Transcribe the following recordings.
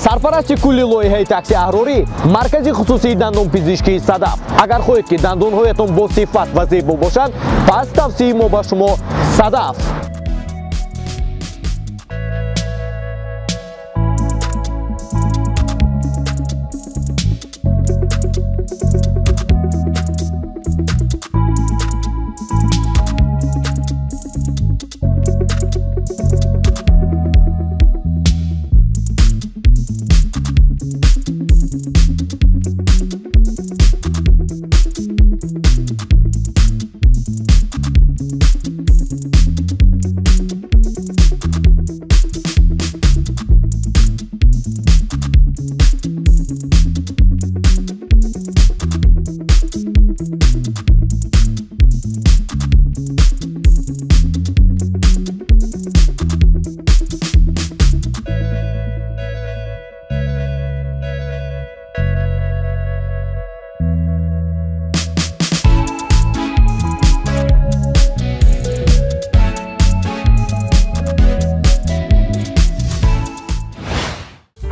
Сарпарасти кулли лоиҳаи такси аҳрорӣ маркази хусусии дандонпизишкии Садаф. Агар хоҳед, ки дандонҳоятон бо сифат ва зебо бошанд, пас тавсияи мо ба шумо Садаф.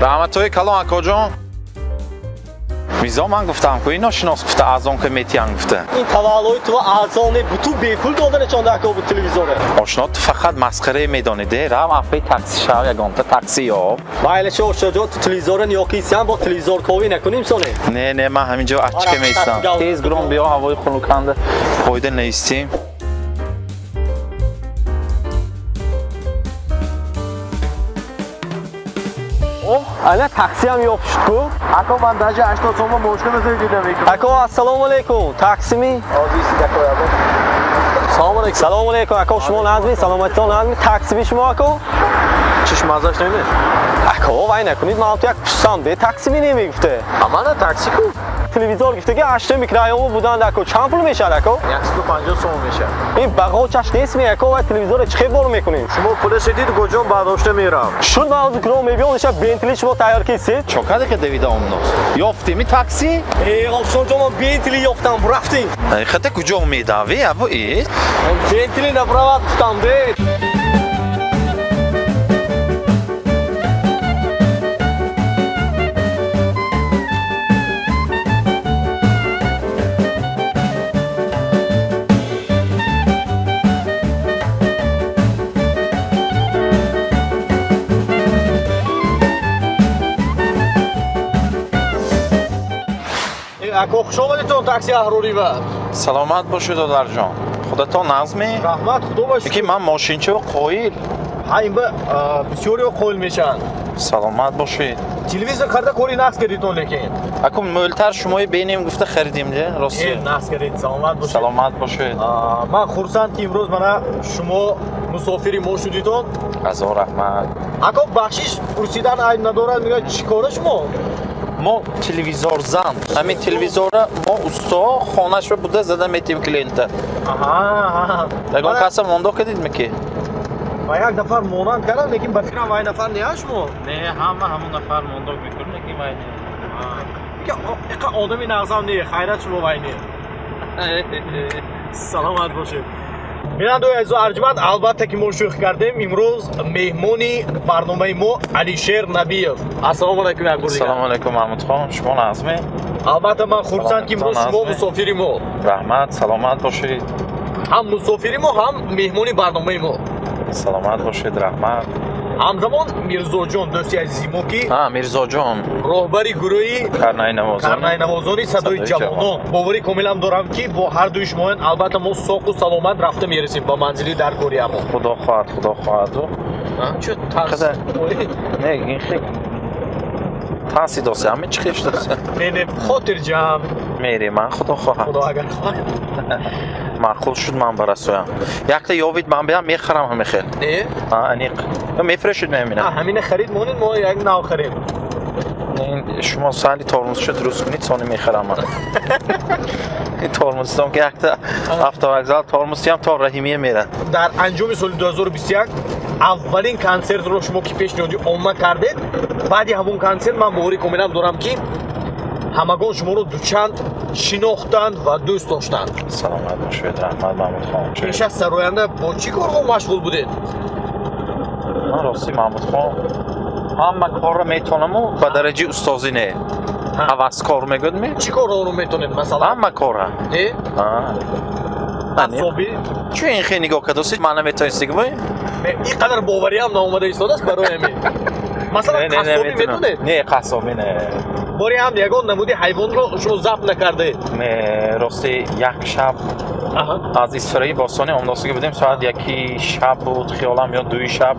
Раҳматҳои калон акоҷон. Мирзо ман гуфтам ку ино шинос гуфта азон ка метиҳан гуфта. Ин таваллои ту азоне буту бепул доданашонда ако бу телевизоре. Ошно ту фақат масхарае медонӣ де рав афи такси шав ягонта такси ёб. Майлаша ошноҷон ту телевизоре ниёкисиям бо телевизор ковӣ накунем соне. Не не ман ҳаминҷо ачка меистам. Тез гуром биё ҳавои хунуканда фоида неистем. Ана таксиам ёфт ку. Ако ман даже 80 сомон мошина зайдида мекунам. Ако ассалому алайкум. Таксими? Озиси ако ябо. Салому алайкум. Салому алайкум. Ако шумо назми, саломатитон назми. Таксими шумо ако? Чиш мазаш неме? Ако вай накунед, ман ту як пусам де таксими намегуфте. Амана такси ку? Телевизор гуфтаги 8 микрорайон буданд ако чанд пул мешавад ако? 150 сом мешавад. Ин бағочаш нест ми ако ва телевизорро чӣ хел бор мекунем? Шумо пулаш дид куҷо бардошта мерам. Шуд ман ҳозир кунам мебиём иша Бентли шумо тайёр кисед? Чо каде ки давида омнос? Ёфтеми такси? Э, Ошноҷон ман Бентли ёфтам, рафтем. Хата куҷо медави або э? Бентли направат гуфтам де. Ако хуш омадитон такси аҳрорива. Саломат бошед додарҷон. Худатон нағзме? Раҳмат, худо ба шукр. Ки ман мошинчаво қоил. Ҳа ин ба бисёриҳо қоил мешаванд. Саломат бошед. Телевизор харида кори нағз кардитон лекин. Ако мӯлтар шумои бенем гуфта харидем де, рости. Нағз кардед, саломат бошед. Саломат бошед. Ман хурсанд ки имрӯз мана шумо мусофири мо шудитон. Ҳазор раҳмат. Ако бахшиш пурсидан айб надорад, мегӯяд чӣ кора шумо? Мо телевизорзан. Ҳамин телевизорро мо усто хонашро буда зада метиҳем клиента. Аҳа. Ягон каса мондо кардид меки? Ба як нафар монанд кардам, лекин ба фикрам вай нафар не шумо? Не, ҳама ҳамон нафар мондо мекунад, лекин вай не. Иқа одами нағзам не, хайрат шумо вай не. Саломат бошед. Бинандои азизу арҷманд, албатта ки мо шӯх кардем. Имрӯз меҳмони барномаи мо Алишер Набиев. Ассалому алайкум як бор дигар. Ассалому алайкум Маҳмудхон, шумо нағзме? Албатта ман хурсанд ки имрӯз шумо мусофири мо. Раҳмат, саломат бошед. Ҳам мусофири мо, ҳам меҳмони барномаи мо. Саломат бошед, раҳмат. Ҳамзамон Мирзоҷон дӯсти азизи мо ки Мирзоҷон роҳбари гурӯҳи карнайнавозони садои ҷавонон. Боварӣ комилам дорам ки бо ҳар дуи шумоён албатта мо соқу саломат рафта мерасем ба манзили даркориамон. Худо хоҳад, худо хоҳад. Чӣ тарс? Не, ин хел тарси досе, ҳамин чӣ хел досе? Не, не, хотирҷам. Мерем, худо хоҳад. Худо агар хоҳад. Маъқул шуд ман барасоям. Якта ёвид ман биям мехарам ҳамин хел. Не? Аниқ. Мефурӯшед меҳамина. Ҳамина харид монед, мо як нав харем. Шумо сали тормозшо дуруст кунед, сони мехарам ман. Ин тормозтон ки якта автовокзал тормозтиам то Раҳимия мерад. Дар анҷоми соли 2021 аввалин консертро шумо ки пешниҳоди омма кардед, баъди ҳамон консерт ман боварӣ комилам дорам ки ҳамагон шуморо дучанд шинохтанд ва дӯст доштанд. Саломат бошед, раҳмат Маҳмудхон. Пеш аз сароянда бо чӣ корҳо машғул будед? Ман рости Маҳмудхон ҳама корро метавонаму ба дараҷаи устозӣ не. Ҳаваскор мегӯяд ме? Чӣ корҳоро метавонед масалан? Ҳама корра. Не? Қассобӣ? Чӣ ин хел нигоҳ кардосед, ман наметавонистӣ гӯӣ? Ин қадар бовариам наомада истодааст барои ҳамин. Масалан қассобӣ метавонед? Не, қассобӣ не. Бори ҳам ягон намуди ҳайвонро шумо забт накардаед? Не, рости як шаб аз Исфараи бостонӣ омдосагӣ будем, соат 1 шаб буд, хиёлам ё 2 шаб.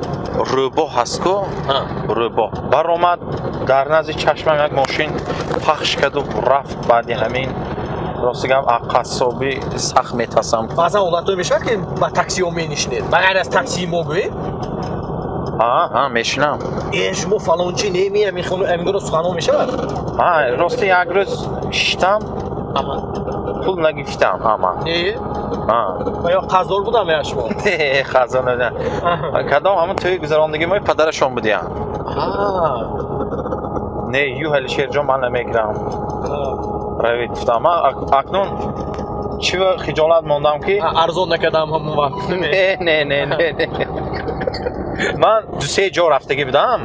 Рӯбоҳ ҳаст ку? Рӯбоҳ баромад, дар назди чашмам як мошин пахш карду рафт. Баъди ҳамин рости гап қассобӣ сахт метарсам. Баъзан ҳолатҳое мешавад ки ба таксиҳо менишинед, ба ғайр аз таксии мо гӯед? Ҳа, мешинам. Шумо фалончи неми, ҳамин суханҳо мешавад? Ҳа, рости як рӯз шиштам, пул нагирифтам ҳама. Не? Ва ё қарздор будам я шумо? Не, қарздор набудам. Кадом ҳамон тӯи гузарондагии мои падарашон будиям. Не, ю Алишерҷон ман намегирам. Равид гуфтам. Ман акнун чӣ хиҷолат мондам ки арзон накардам ҳамон вақт. Не, не, не, не. Ман 2-3 ҷо рафтагӣ будам.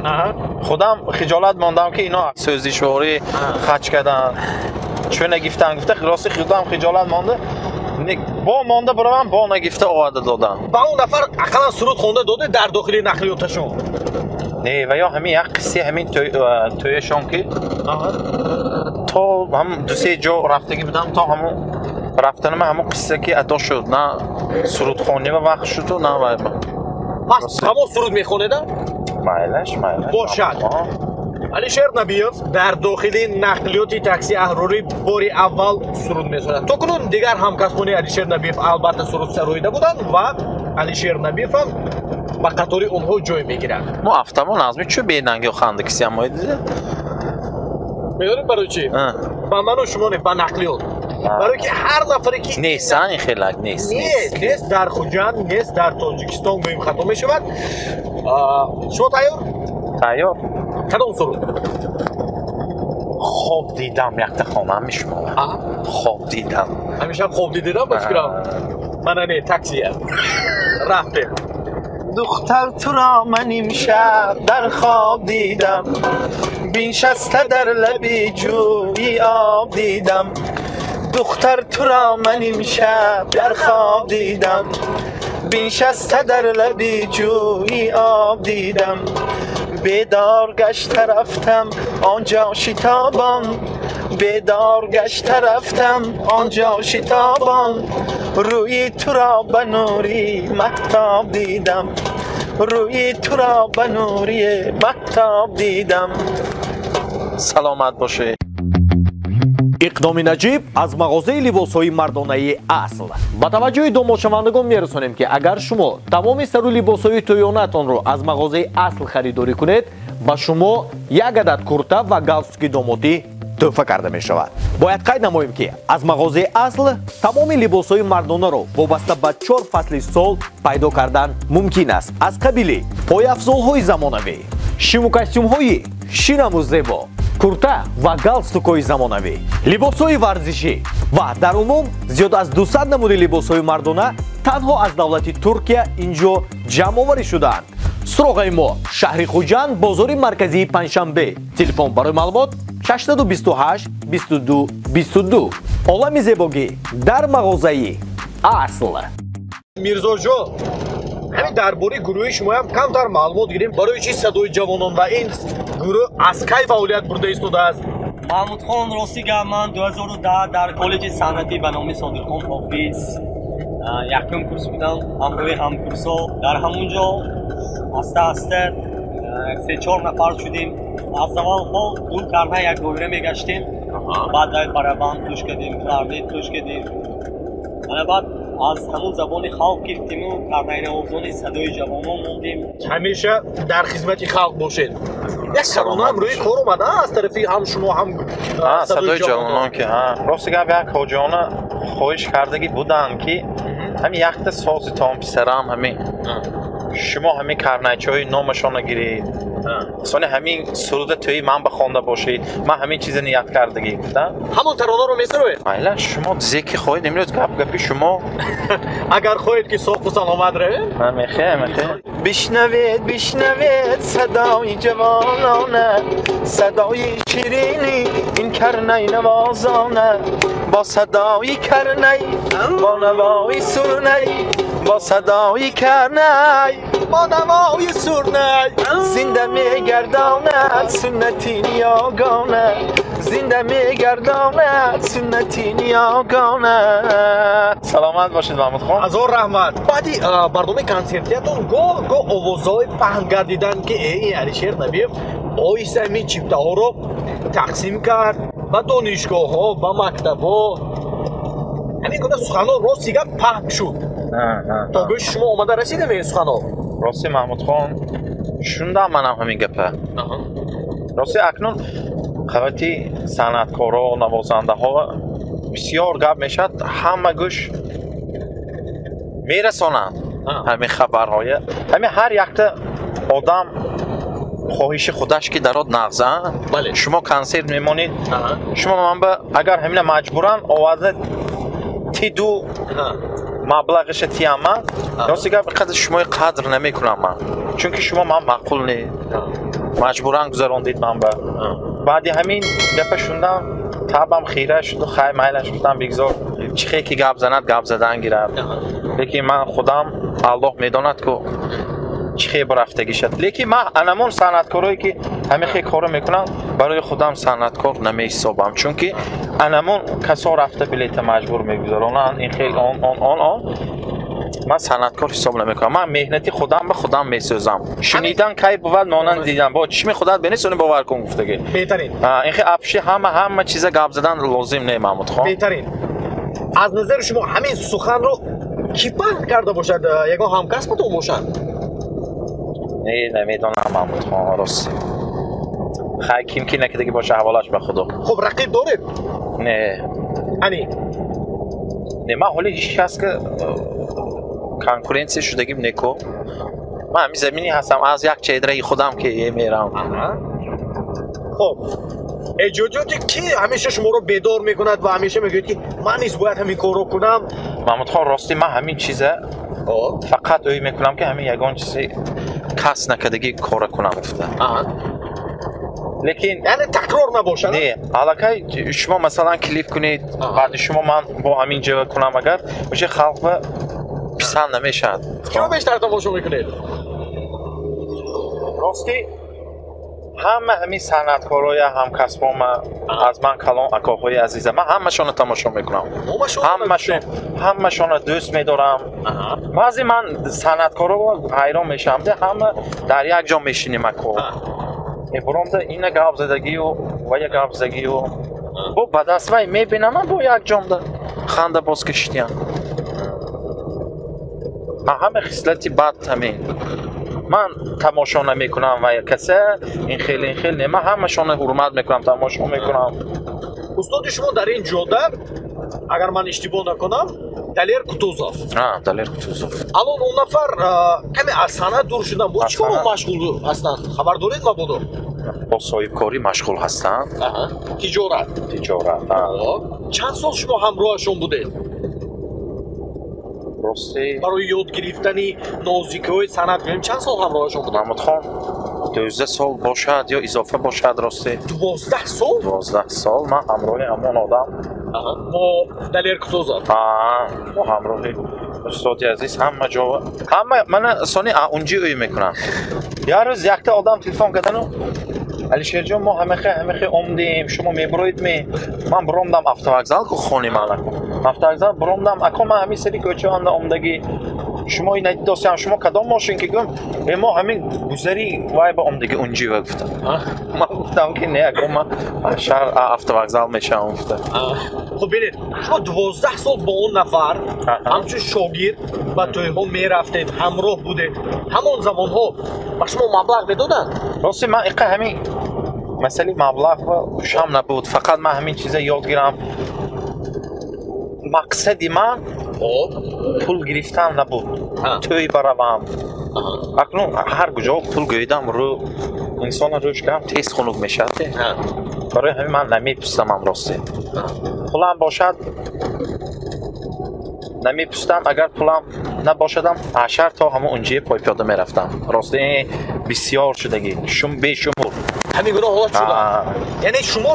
Худам хиҷолат мондам ки ино сӯзишворӣ хач карданд. Чун нагифтан гуфта, рости худам хиҷолат монда. Бо монда биравам, бо нагифта оварда додам. Ба он нафар ақаллан суруд хонда дода дар дохили нақлиёташон? Не, ва ё ҳамин як қиссаи ҳамин тӯяшон ки то ҳам 2-3 ҷо рафтагӣ будам, то ҳамон рафтанама ҳамон қисса ки адо шуд, на сурудхонӣ ва вақт шуду, на вай. Пас ҳамон суруд мехонеда? Майлаш, майлаш. Бошад. Алишер Набиев дар дохили нақлиёти такси Аҳрорӣ бори аввал суруд месарояд. То кунун дигар ҳамкасбони Алишер Набиев албатта суруд сароида буданд ва Алишер Набиев ҳам ба қатори онҳо ҷой мегирад. Мо автомон азми чӯ бенангиё ханда кисиам мои дида? Медонед барои чӣ? Ба ману шумо не, ба нақлиёт. Барои ки ҳар нафаре ки нест, ани хелак нест. Нест, нест дар Хуҷанд, нест дар Тоҷикистон гӯем хато мешавад. Шумо тайёр? Тайёр. Кадом суруд? Хоб дидам, якта хонам шумо. Хоб дидам. Ҳамеша хоб дидедам ба фикрам. Мана не, таксия. Рафтем. Духтар туро ман имшаб дар хоб дидам, биншаста дар лаби ҷӯи об дидам. Духтар туро ман имшаб дар хоб дидам, биншаста дар лаби ҷӯи об дидам. Бедор гашта рафтам онҷо шитобон, бедор гашта рафтам онҷо шитобон, рӯи туро ба нури маҳтоб дидам, рӯи туро ба нури маҳтоб дидам. Саломат бошед. Иқдоми наҷиб аз мағозаи либосҳои мардонаи асл. Ба таваҷҷӯҳи домодшавандагон мерасонем ки агар шумо тамоми сару либосҳои тӯёнаатонро аз мағозаи асл харидорӣ кунед, ба шумо як адад курта ва галстуки домодӣ тӯҳфа карда мешавад. Бояд қайд намоем ки аз мағозаи асл тамоми либосҳои мардонаро вобаста ба 4 фасли сол пайдо кардан мумкин аст. Аз қабили пойафзолҳои замонавӣ, шиму костюмҳои шинаму зебо, курта ва галстукҳои замонавӣ, либосҳои варзишӣ ва дар умум зиёд аз 200 намуди либосҳои мардона танҳо аз давлати Туркия инҷо ҷамъоварӣ шудаанд. Суроғаи мо шаҳри Хуҷанд, бозори марказии Панҷшанбе. Телефон барои маълумот 628 22 22. Олами зебогӣ дар мағозаи асл. Мирзоҷон, ҳамин дар бораи гурӯҳи шумоям камтар маълумот гирем. Барои чӣ садои ҷавонон ва ин гурӯҳ аз кай фаъолият бурда истодааст? Маҳмудхон, рости гап, ман 2010 дар коллеҷи санъатӣ ба номи Содирхон Ҳофиз якум курс будам, ҳамроҳи ҳамкурсҳо. Дар ҳамун ҷо аста аста 3-4 нафар шудем. Аз аввал мо ду карна як доира мегаштем, баъд барабан туш кардем, кларнет туш кардем. Ана баъд Аз ҳамун забони халқ гирифтиму карнайнавозони садои ҷавонон мондем. Ҳамеша дар хизмати халқ бошед. Як таронаам рӯи кор омада аз тарафи ҳам шумо, ҳам садои ҷавонон ки рости гап, як ҳоҷиёна хоҳиш кардагӣ буданд, ки ҳамин якта созитон, писарам, ҳамин шумо ҳамин карнайчаҳои номашонро гиред, сони ҳамин суруда тӯи ман бихонда бошед, ман ҳамин чиза ният кардагӣ гуфтам. Ҳамон таронаро месароед? Айла, шумо зеки хоҳед имрӯз гап гапи шумо. Агар хоҳед ки соқу саломат равем. Мехе, мехе. Бишнавед, бишнавед садои ҷавонона, садои ширини ин карнай навозона, бо садои карнай, бо навои сурнай, бо садои карнай, бо навои сурнай, зинда мегардонад суннати ниёгона, зинда мегардонад суннати ниёгона. Саломат бошед, Маҳмудхон. Ҳазор раҳмат. Баъди барномаи консертиятон гоҳ гоҳ овозҳои паҳн гардиданд, ки эй, Алишер Набиев оҳиста ҳамин чиптаҳоро тақсим кард ба донишгоҳҳо, ба мактабҳо. Ҳамин гуна суханҳо рости гап паҳн шуд. То гӯши шумо омада расидам ин суханҳо? Рости, Маҳмудхон, шундам манам ҳамин гапа. Рости, акнун қавати санъаткоро, навозандаҳо бисёр гап мешавад, ҳама гӯш мерасонанд ҳамин хабарҳоя. Ҳамин ҳар якта одам хоҳиши худаш ки дарод нағза. Шумо консерт мемонед, шумо ман ба агар ҳамина маҷбуран оварда тиду маблағиша тиям ман, рости гап, қадр шумои қадр намекунам ман, чунки шумо ман маъқул не, маҷбуран гузарондид ман ба. Баъди ҳамин гапа шундам, табам хира шуду, хай, майлаш гуфтам, бигзор чӣ хе ки гап занад, гап задан гирад. Лекин ман худам Аллоҳ медонад, ку чӣ хе бурафтагӣ шад. Лекин ман анамон санъаткорое ки ҳамин хе корро мекунам, барои худам санъаткор намеҳисобам, чунки анамон касо рафта билета маҷбур мегузаронанд, ин хел он он он он ман санъаткор ҳисоб намекунам. Ман меҳнати худам ба худам месӯзам. Шунидан кай бувад, монанд дидан. Бо чишми худат бинӣ, сони бовар кун гуфтагӣ. Беҳтарин. Ин хе апши ҳама ҳама чиза гап задан лозим не, Маҳмудхон. Беҳтарин. Аз назари шумо ҳамин суханро кӣ паҳн карда бошад? Ягон ҳамкасбатон бошад? Не, намедонам, Маҳмудхон, рост. Хай, ким ки накидаги боша, ҳаволаш ба Худо. Хуб, рақиб доред? Не. Ани? Не, ман ҳоли ҳеҷ кас ки конкуренсия шудагим неку. Ман ҳамин заминӣ ҳастам, аз як чедраи худам ки мерам. Хуб, эҷодиёте ки ҳамеша шуморо бедор мекунад ва ҳамеша мегӯяд, ки ман низ бояд ҳамин корро кунам? Маҳмудхон, рости, ман ҳамин чиза фақат ӯй мекунам, ки ҳамин ягон чизи кас накардагӣ кора кунам гуфта. Лекин яъне такрор набошад? Не, аллакай шумо масалан клип кунед, баъди шумо ман бо ҳамин ҷава кунам, агар оша халқ ба писанд намешавад. Киро бештар тамошо мекунед? Рости, ҳама ҳамин санъаткороя, ҳамкасбома, аз ман калон акоҳои азиза, ман ҳамашонро тамошо мекунам, ҳамашонро дӯст медорам. Баъзе ман санъаткоро ҳайрон мешавам, ҳама дар як ҷо мешинем, ако мебуромда ина гап задагию ва я гап задагию бо ба даст вай мебинам, бо як ҷомда ханда боз кашидиям. Ҳама хислати бад ҳамин. Ман тамошо намекунам ва каса ин хел, ин хел не, ман ҳамашонро ҳурмат мекунам, тамошо мекунам. Устоди шумо дар ин ҷода, агар ман иштибоҳ накунам, Далер Кутузов. Далер Кутузов. Алон он нафар каме аз санъат дур шудан, бо чӣ кор машғул ҳастанд, хабар доред мабодо? Бо соҳибкорӣ машғул ҳастанд. Тиҷорат. Тиҷорат. Чанд сол шумо ҳамроҳашон будед? Рости, барои ёд гирифтани нозикиҳои санъат гӯем, чанд сол ҳамроҳашон будед? Маҳмудхон, 12 сол бошад ё изофа бошад, рости. 12 сол? 12 сол ман ҳамроҳи ҳамон одам. Бо Далер Кутузов. Мо ҳамроҳи устоди азиз ҳама ҷо, ҳама мана сони унҷи ӯй мекунам. Як рӯз якта одам телефон кардану: «Алишерҷон, мо ҳамахе ҳамахе омдем, шумо мебуроед ме?» Ман буромдам автовокзал ку, хони ман автовокзал буромдам. «Ако, ман ҳамин сари кӯчаанда омдагӣ». Шумо ина дидосиам, шумо кадом мошин ки гум? Мо ҳамин гузари вай ба омдиги унҷива гуфтам. Ман гуфтам ки не, ако ман шаҳр автовокзал мешавам гуфта. Хуб бинед, шумо 12 сол бо он нафар ҳамчун шогирд ба тӯйҳо мерафтед, ҳамроҳ будед. Ҳамон замонҳо ба шумо маблағ медоданд? Рости ман иқа ҳамин масъалаи маблағ хушам набуд. Фақат ман ҳамин чиза ёд гирам. Мақсади ман пул гирифтан набуд. Тӯй баравам. Акнун ҳар куҷо пул гӯидам, рӯ инсона рӯш кардам тез хунук мешавад. Барои ҳамин ман намепустамам рости. Пулам бошад намепустам, агар пулам набошадам ашар то ҳамон унҷие пойпиёда мерафтам. Рости бисёр шудагӣ, шум бешумур. Ҳамин гуна ҳолат шуда. Яъне шумо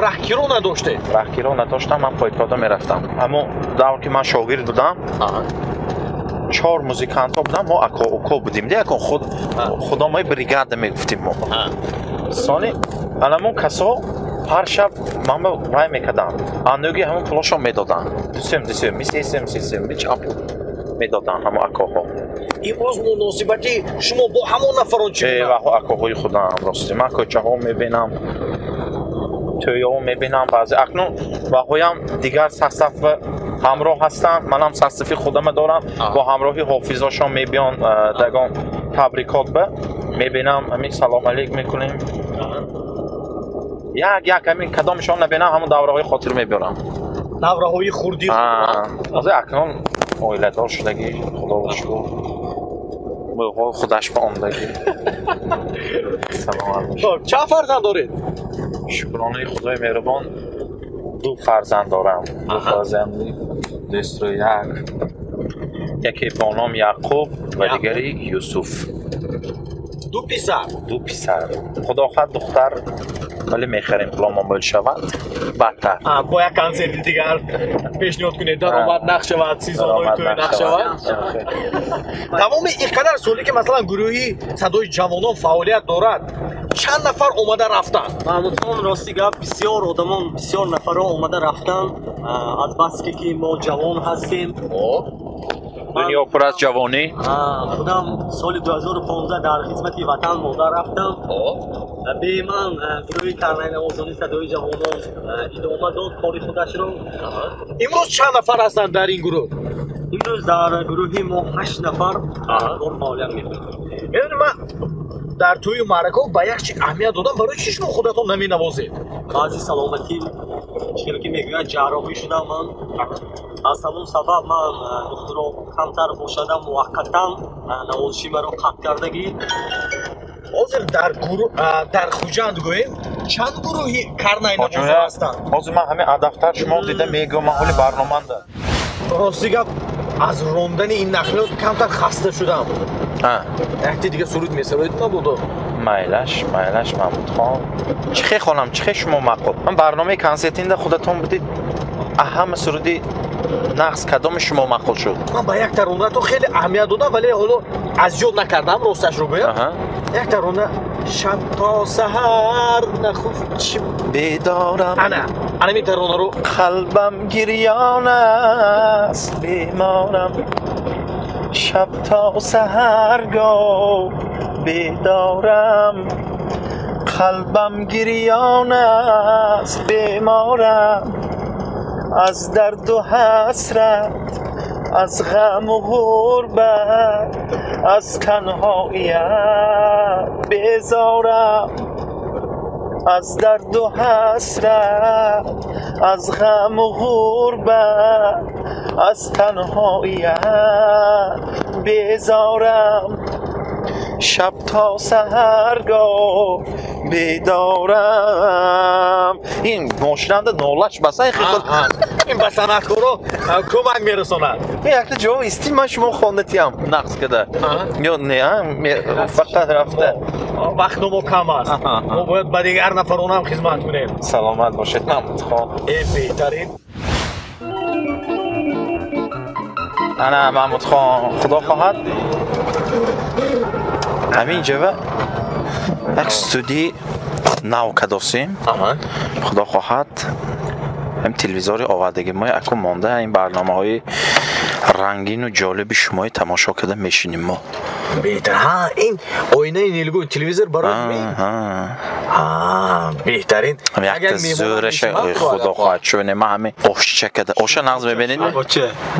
раҳкиро надоштед? Раҳкиро надоштам, ман пойпиёда мерафтам. Ҳамон давр ки ман шогирд будам, 4 музикантҳо будам, мо ако-уко будем. Де, ако худомои бригада мегуфтим мо. Сони анамон касо ҳар шаб ман ба вай мекардам. Анӯги ҳамон пулошон медоданд. Дусем, дусем, сесем, сесем, чанд пул медоданд ҳамон акоҳо. Имрӯз муносибати шумо бо ҳамон нафарон чӣ гуна? Ваҳо акоҳои худам, рости. Ман кӯчаҳо мебинам, тӯйҳо мебинам баъзе. Акнун ваҳоям дигар сарсаф ҳамроҳ ҳастанд, манам сарсафи худама дорам. Бо ҳамроҳи ҳофизошон мебиён дагон табрикот ба мебинам, ҳамин салом алейк мекунем. Як як ҳамин кадомшон набинам, ҳамон давраҳои хотир мебиёрам. Давраҳои хурдӣ. Ҳозир акнун оиладор шудагӣ, худоро шукр. Мӯйҳои худаш ба омдагӣ. Саломат бошед. Чанд фарзанд доред? Шукронаи Худои меҳрубон, 2 фарзанд дорам. 2 фарзанди дӯстро як. Яке бо ном Яъқуб ва дигари Юсуф. 2 писар? 2 писар. Худо хоҳад духтар, вале мехарем, пуломон бо шавад бадтар. Бо як консерти дигар пешниҳод кунед, даромад нақ шавад, сезонҳои тӯй нақ шавад. Тамоми ин қадар соле ки масалан гурӯҳи садои ҷавонон фаъолият дорад, чанд нафар омада рафтанд? Маҳмудхон, рости гап, бисёр одамон, бисёр нафарҳо омада рафтанд. Аз баске ки мо ҷавон ҳастем. Дунё пур аз ҷавонӣ. Худам соли 2015 дар хизмати ватан модар рафтам. Бе ман гурӯҳи карнайнавозони садои ҷавонон идома дод кори худашро. Имрӯз чанд нафар ҳастанд дар ин гурӯҳ? Имрӯз дар гурӯҳи мо 8 нафар кор фаъолият мекунанд. Медонед, ман дар тӯю маъракаҳо ба як чи аҳамият додам, барои чи шумо худатон наменавозед? Баъзи саломатӣ, чизе ки мегӯянд, ҷарроҳӣ шудам ман. Аз ҳамон сабаб ман духтуро камтар бошадам, муваққатан навозиши маро қатъ кардагӣ. Ҳозир дар Хуҷанд гӯем чанд гурӯҳи карнайнавозон ҳастанд? Ҳозир ман ҳамин адафтар шумо дида мегӯям, ман ҳоли барноманда. Рости гап, аз рондани ин нақлиёт камтар хаста шудам. Якте дига суруд месароед мабодо? Майлаш, майлаш, Маҳмудхон. Чӣ хе хонам, чӣ хе шумо маъқул? Ман барномаи консертинда худатон будед, ҳама суруди нақс кадоми шумо маъқул шуд? Ман ба як таронато хеле аҳамият додам, вале ҳоло аз ёд накардам, росташро гӯям. Як тарона шаб то саҳар нахуф чи бедорам. Ана, анами таронаро. Қалбам гирён аст, беморам, шаб то саҳаргоҳ бедорам, қалбам гирён аст, беморам, аз дарду ҳасрат, аз ғаму ғурбат, аз танҳоият безорам, аз дарду ҳасрат, аз ғаму ғурбат, аз танҳоият безорам, шаб то саҳаргоҳ бедорам. Ин мошинанда нолаш баса хел. Ин ба санъаткоро кӯмак мерасонад. Якта ҷавоб исти, ман шумо хондатиям нақс када. Ё не, фақат рафта. Вақти мо кам аст. Мо бояд ба дигар нафаронам хизмат кунем. Саломат бошед, Маҳмудхон. Беҳтарин. Ана Маҳмудхон, худо хоҳад ҳамин ҷава як студияи нав кадосем. Худо хоҳад ҳам телевизори овардагӣ мо акун монда, ин барномаҳои Рангину ҷолиби шумои тамошо карда мешинем мо. Беҳтар. Ҳа, ин оинаи нилгун телевизор барои ми? Ҳа, беҳтарин. Якта зӯраша худо хоҳад чуне ма ҳами ошча када. Оша нағз мебинед?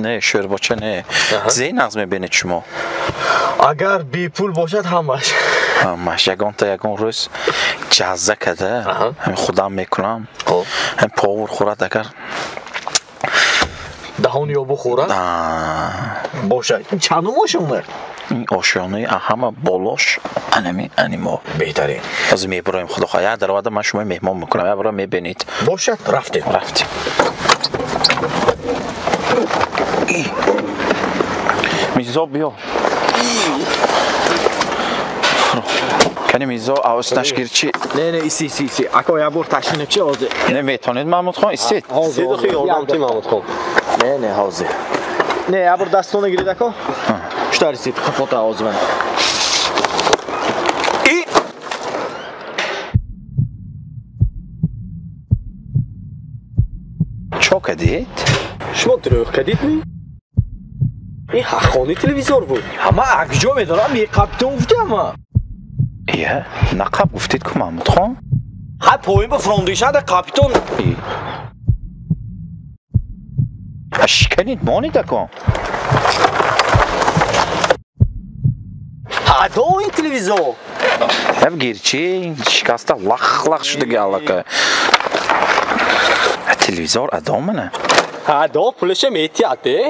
Не, шӯрбоча не. Зей нағз мебинед шумо? Агар бепул бошад ҳамаш. Ҳамаш. Ягонта ягон рӯз ҷазза када, ҳами худам мекунам. Ҳам повар хӯрад агар даҳон ёбу хӯрад? Бошад. Чандум ошёна? Ин ошёнаи ҳама болош анами анимо. Беҳтарин. Ҳозир мебуроем худо хоҳад. Як дароварда ман шумои меҳмон мекунам. Як бора мебинед. Бошад, рафтем. Рафтем. Мирзо биё. Кани Мирзо авоснаш гир чи? Не, не, иси, иси, иси. Ако як бор ташвинем чи ҳозир? Не, метавонед Маҳмудхон, истед. Ҳозир ёрдам ти Маҳмудхон. Не, не, ҳозир. Не, як бор дастона гиред ако. Чутар истед, қафота ҳозир ман. И Чо кадид? Шумо дурӯғ кадид ми? Ин ҳаққони телевизор буд. Ҳама акҷо медонам, меқаптон гуфтам ма. Ия, нақаб гуфтед ку Маҳмудхон? Ҳа, поин ба фрондишанда капитон. Шиканид монед ако. Ҳадо ин телевизор. Ҳам гирчи шикаста лах-лах шудаги аллака. Телевизор адо мана. Ҳадо пулаша метиҳад, э?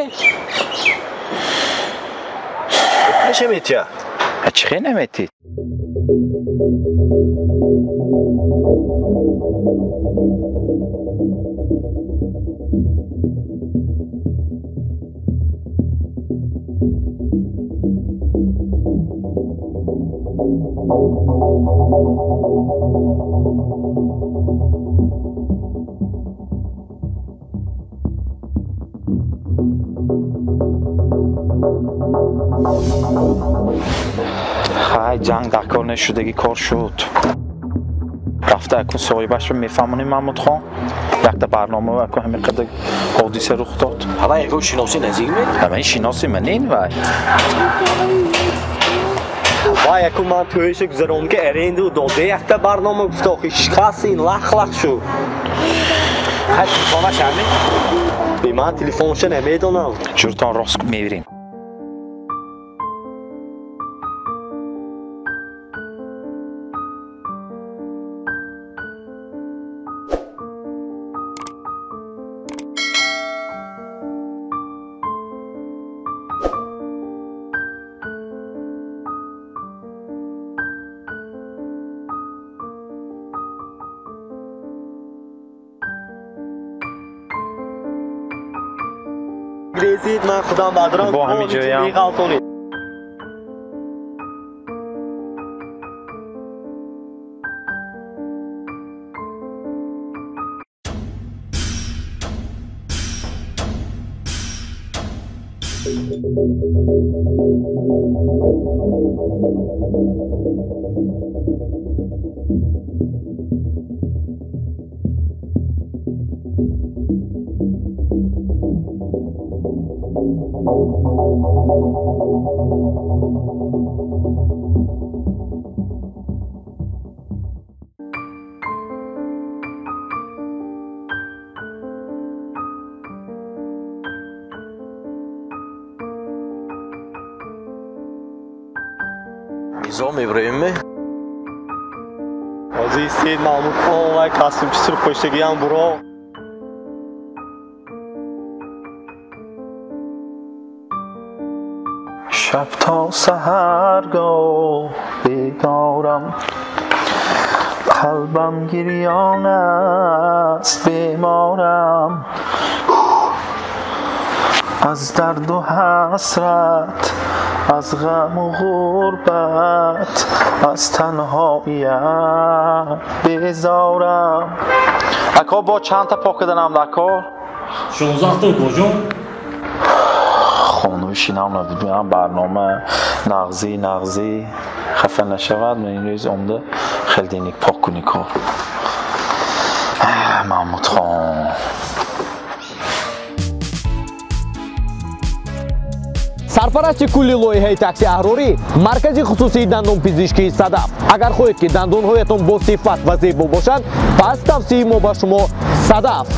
Пулаша метиҳад. Чӣ хел наметиҳад? Хай, ҷанг дар кор нешудагӣ кор шуд. Рафта акун соҳибашро мефаҳмонем Маҳмудхон. Якта барнома акун ҳамин қадар ҳодиса рух дод. Ҳама ягон шиноси наздик ме? Ҳама шиноси манин вай. Вай акун ман тӯйиша гузарондам ки аренду дода якта барнома гуфт охи шикаст ин лах-лах шуд. Хай телефонаш ҳами? Бе ман телефонша намедонам. Ҷуртон рост мебирем. Грезид ман худам бадрам. Бо ҳамин ҷоям. Меғалтонед. Мирзо меброем ме? Ҳозир истед Маҳмудхон вай костюмчи сурх пӯштагиам буро. Шаб то саҳаргоҳ бедорам, қалбам гирён аст, беморам аз дарду ҳасрат, аз ғаму ғурбат, аз танҳоият безорам. Ако бо чандта пок карданам дар кор? 16 та коҷон. Хонушинам набудам, барнома нағзӣ нағзӣ хафа нашавад. Ман ин рӯз омда хеле деник пок кунӣ кор. Маҳмудхон. Сарпарасти кулли лоиҳаи такси аҳрорӣ маркази хусусии дандонпизишкии Садаф. Агар хоҳед, ки дандонҳоятон бо сифат ва зебо бошанд, пас тавсияи мо ба шумо Садаф.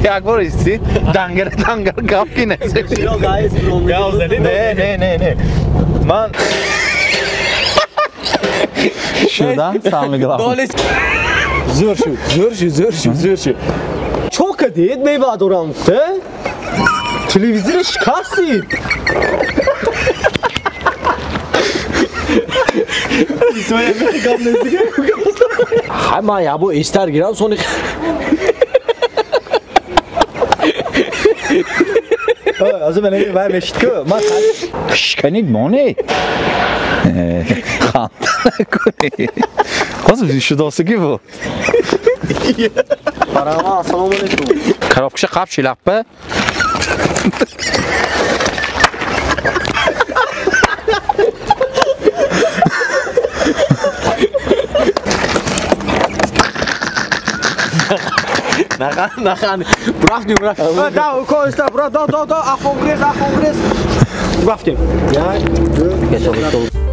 Як бор исти дангар дангар гап ки не. Не, не, не, не. Ман шуда самый главный. Зӯр шуд, зӯр шуд, зӯр шуд, зӯр шуд. Чо кадед мебадорам, те? Телевизор шикастид. Ҳай ман ябо эстар гирам сони. Аз ман вай мешид ку ман шиканид монед. Ханда накунед. Ҳозир шудосигӣ буд. Барама, ассалому алайкум. Коробкаша қап шилаппа. Нахан, нахан. Рафтем, рафтем. Да, коста, брат, да, да, да, ахонгрез, ахонгрез. Рафтем. Як, ду,